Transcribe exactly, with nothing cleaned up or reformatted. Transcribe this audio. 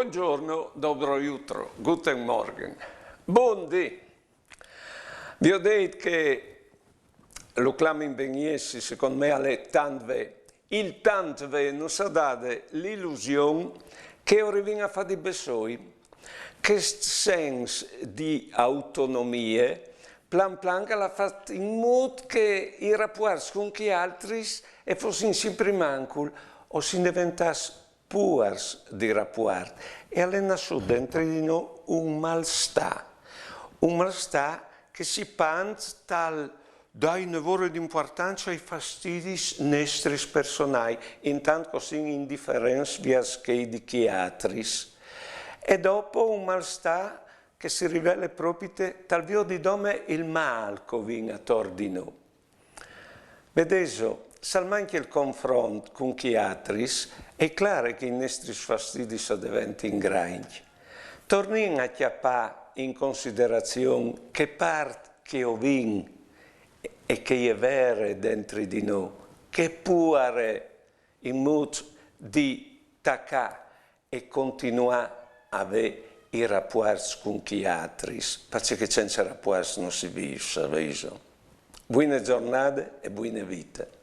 Buongiorno, dobro jutro, guten Morgen. Bundì. Vi ho detto che lo clamin ben jessi, secondo me al è tant ve. Il tant ve nus ha dade l'illusion che o rivin a fà di bessoi. Chest sens di autonomie, plan plan, al à fat in mût che i rapuarts cun chei altris a fossin simpri mancul o sin deventâts puars di rapuart, e al è nassût dentri di nô un malstâ, un malstâ che si pant tal dâ une vore di impuartance ai fastidis nestris personâi, intant che o sin indiferents viers chei di chei altris. E dopo un malstâ che si rivele propite tal viodi dome il mâl che o vin ator di nô. Vedêso, s'al mancje il confront cun chei altris, al è clâr che i nestris fastidis a deventin grancj. Tornìn a cjapâ in considerazion chê part che o vin e che e je vere dentri di nô, chê puare, in mût di tacâ e continuâ a vê i rapuarts cun chei altris, parcè che cence rapuarts no si vîf, savêso. Buine zornade e buine vite.